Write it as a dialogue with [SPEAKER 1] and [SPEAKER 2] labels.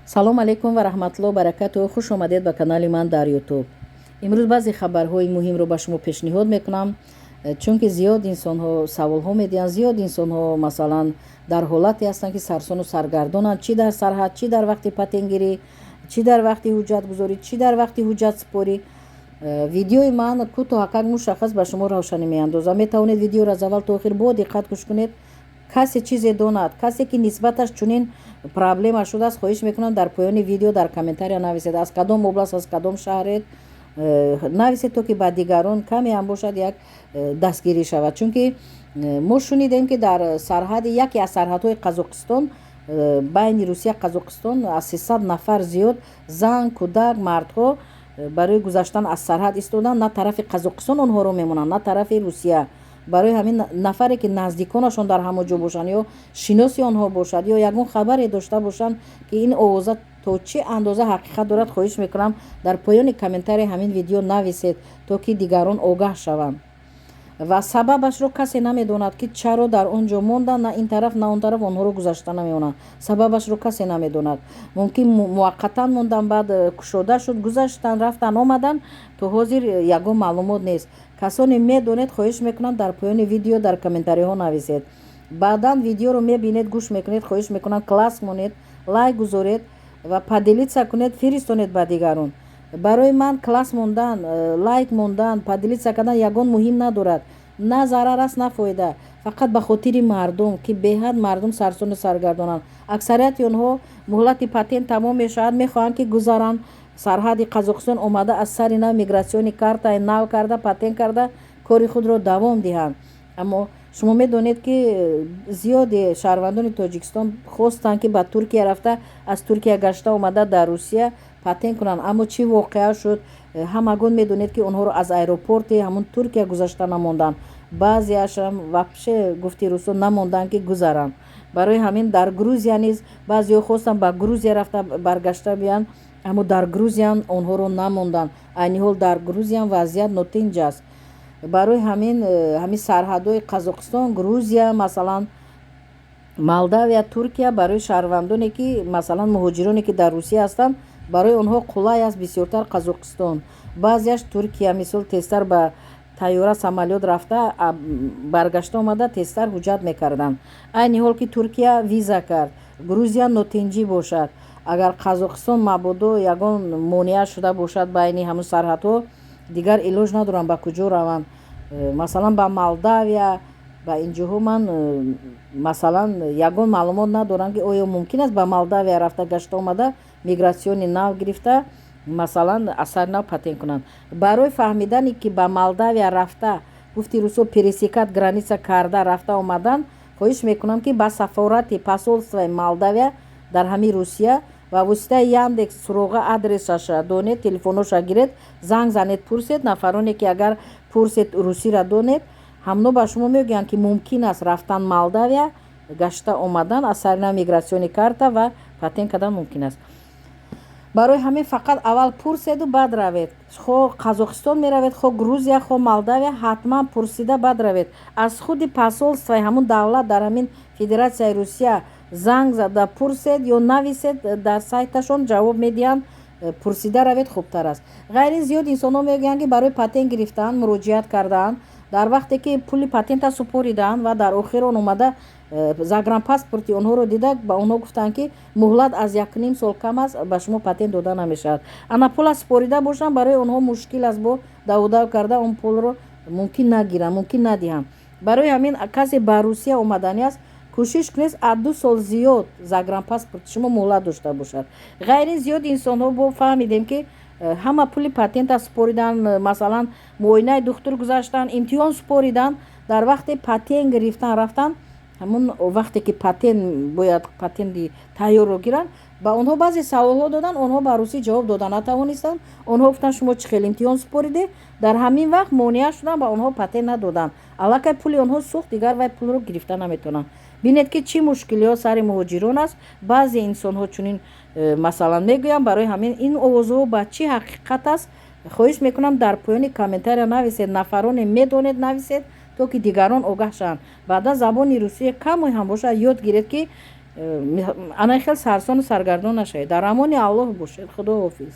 [SPEAKER 1] Салом алейкум ва раҳматулло баракату. Хуш омадед ба канали ман дар Ютуб. Имрӯз баъзе хабарҳои муҳимро ба шумо пешниҳод мекунам, чунки зиёд инсонҳо саволҳо медиҳанд, зиёд инсонҳо, масалан, дар ҳолате ҳастанд, ки сарсону саргардонанд, чӣ дар сарҳад, чӣ дар вақти патентгирӣ, чӣ дар вақти ҳуҷҷатгузорӣ, чӣ дар вақти ҳуҷҷатсупорӣ. Видеои ман кӯтоҳакак, мушаххас ба шумо равшанӣ меандозам. Метавонед видеоро аз аввал то охир бо диққат гӯш кунед. Касе чизе донад, касе ки нисбаташ чунин проблема шудааст, хоҳиш мекунам, дар поёни видео дар комментария нависед, аз кадом област, аз кадом шаҳред, нависед, то ки ба дигарон каме ҳам бошад як дастгирӣ шавад. Чунки мо шунидем, ки дар сарҳади яке аз сарҳадҳои Қазоқистон, байни Русия Қазоқистон, аз 300 нафар зиёд зан, кӯдак, мардҳо барои гузаштан аз сарҳад истоданд. На тарафи Қазоқистон онҳоро мемонанд, на тарафи Русия. Барои ҳамин нафаре ки наздиконашон дар ҳамон ҷо бошанд ё шиноси онҳо бошад ё ягон хабаре дошта бошанд, ки ин овоза то чӣ андоза ҳақиқат дорад, хоҳиш мекунам, дар поёни комментарии ҳамин видео нависед, то ки дигарон огаҳ шаванд. Ва сабабашро касе намедонад, ки чаро дар он ҷо монданд, на ин тараф, на он тараф онҳоро гузашта намемонанд. Сабабашро касе намедонад. Мумкин, муваққатан монданд, баъд кушода шуд, гузаштанд, рафтанд, омаданд. То ҳозир ягон маълумот нест. Касоне медонед, хоҳиш мекунам, дар поёни видео дар комментариҳо нависед. Баъдан видеоро мебинед, гӯш мекунед, хоҳиш мекунам, класс монед, лайк гузоред ва поделиться кунед, фиристонед ба дигарон. Барои ман класс мондан, лайк мондан, поделиться кардан ягон муҳим надорад, на зарар аст, на фоида. Фақат ба хотири мардум, ки беҳад мардум сарсону саргардонанд. Аксарияти онҳо муҳлати патент тамом мешавад, мехоҳанд, ки гузаранд сарҳади Қазоқистон, омада аз сари нав миграционный картаи нав карда, патент карда, кори худро давом диҳанд. Аммо шумо медонед, ки зиёде шаҳрвандони Тоҷикистон хостанд, ки ба Туркия рафта, аз Туркия гашта омада, дар Русия патент кунанд. Аммо чӣ воқеа шуд, ҳамагон медонед, ки онҳоро аз аэропорти ҳамун Туркия гузашта намонданд. Баъзеашам вообще, гуфти русо, намонданд, ки гузаранд. Барои ҳамин дар Грузия низ баъзеҳо хостанд ба Грузия рафта, баргашта биёянд, аммо дар Грузиям онҳоро намонданд. Айни ҳол дар Грузиям вазъият нотинҷ аст. Барои ҳамин ҳамин сарҳадҳои Қазоқистон, Грузия, масалан, Молдавия, Туркия барои шаҳрвандоне ки, масалан, муҳоҷироне ки дар Русия ҳастанд, барои онҳо қулай аст бисёртар Қазоқистон, баъзеаш Туркия. Мисол, тезтар ба тайёра, самолёт рафта, баргашта омада, тезтар ҳуҷҷат мекарданд. Айни ҳол ки Туркия виза кард, Грузия нотинҷӣ бошад, агар Қазоқистон мабодо ягон монеа шуда бошад байни ҳамун сарҳадҳо, дигар илоҷ надоранд, ба куҷо раванд? Масалан, ба Молдавия, ба ин ҷоҳо ман масалан, ягон маълумот надорам, ки оё мумкин аст ба Молдавия рафта, гашта омада, миграционный нав гирифта, масалан, аз сари нав патент кунанд. Барои фаҳмидане, ки ба Молдавия рафта, гуфти русо, пересекать граница карда, рафта омадан, хоҳиш мекунам, ки ба сафорати, посольствои Молдавия дар ҳамин Русия ба воситаи Яндекс суроға, адресаша донед, телефоноша гиред, занг занед, пурсед. Нафароне ки агар пурсед, русиро донед, ҳамно ба шумо мегӯянд, ки мумкин аст рафтан Молдавия, гашта омадан, аз сари нав миграционный карта ва патент кардан мумкин аст. Барои ҳамин фақат аввал пурседу баъд равед. Хо Қазоқистон меравед, хо Грузия, хо Молдавия, ҳатман пурсида баъд равед. Аз худи посольствои ҳамун давлат дар ҳамин Федератсияи Русия занг зада пурсед ё нависед, дар сайташон ҷавоб медиҳанд. Пурсида равед, хубтар аст. Ғайр ин, зиёд инсонҳо мегӯянд, ки барои патент гирифтан муроҷиат кардаанд, дар вақте ки пули патента супоридаанд ва дар охир он омада загранпаспорти онҳоро дида, ба онҳо гуфтанд, ки муҳлат аз 1,5 сол кам аст, ба шумо патент дода намешавад. Ана пула супорида бошанд, барои онҳо мушкил аст, бо давудав карда он пулро мумкин нагиранд, мумкин надиҳанд. Барои ҳамин касе ба Русия омаданӣ аст, кӯшиш кунед, аз 2 сол зиёд загранпаспорти шумо муҳлат дошта бошад. Ғайр ин, зиёд инсонҳо бо фаҳмидем, ки ҳама пули патента супоридан, масалан, муоинаи духтур гузаштан, имтиҳон супоридан, дар вақте патент гирифтан рафтан, ҳамун вақте ки патент бояд, патенти тайёрро гиранд, ба онҳо баъзе саволҳо доданд, онҳо ба русӣ ҷавоб дода натавонистанд. Онҳо гуфтанд: «Шумо чӣ хел имтиҳон супоридед?» Дар ҳамин вақт монеа шуданд, ба онҳо патент надоданд. Аллакай пули онҳо сӯхт, дигар вай пулро гирифта наметавонанд. Бинед, ки чӣ мушкилиҳо сари муҳоҷирон аст. Баъзе инсонҳо чунин масалан, мегӯянд. Барои ҳамин ин овозҳо ба чӣ ҳақиқат аст, хоҳиш мекунам, дар поёни комментария нависед. Нафароне медонед, нависед, то ки дигарон огаҳ шаванд. Баъдан забони русия камое ҳам бошад ёд гиред, ки Ана хел сарсону саргардон нашавед. Дар амони Аллоҳ бошед. Худо ҳофиз.